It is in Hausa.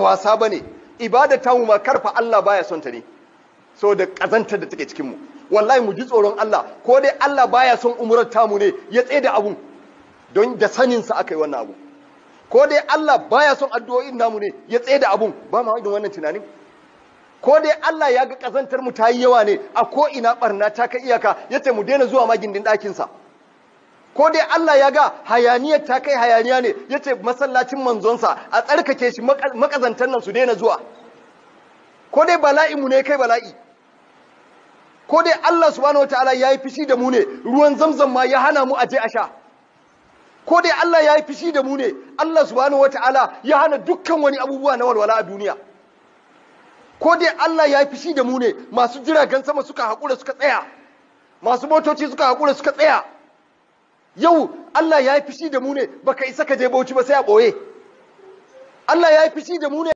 Wasa bane ibada ta mu ma karfa Allah baya son ta ne, saboda kazantar da take cikin mu. Wallahi mu ji tsoron Allah, ko dai Allah baya son umurar tamu ne ya tsaye da abun, don da sanin sa aka yi wannan abu. Ko dai Allah baya son addu'o'in namu ne ya tsaye da abun, ba ma irin wannan tunanin. Ko dai Allah ya ga kazantar mu ta yi yawa ne, a ko ina barna ta kai iyaka, yace mu daina zuwa ma gindin ɗakin sa. Ko dai Allah ya ga hayaniyar ta kai hayaniya ne, yace masallacin manzonsa a tsarkake shi, makazantar nan su daina zuwa. Ko dai bala'i mu ne kai bala'i. Ko dai Allah subhanahu wataala ya yi fushi da mu ne, ruwan Zamzam ma ya hana mu aje a sha. Ko dai Allah ya yi fushi da mu ne, Allah subhanahu wataala ya hana dukkan wani abubuwa na walwala a duniya. Ko dai Allah ya yi fushi da mu ne, masu jiragen sama suka haƙura suka tsaya, masu motoci suka haƙura suka tsaya. Yau Allah ya yi fushi da mu ne, baka isa ka je Bauchi ba sai a ɓoye. Allah ya yi fushi da mu ne.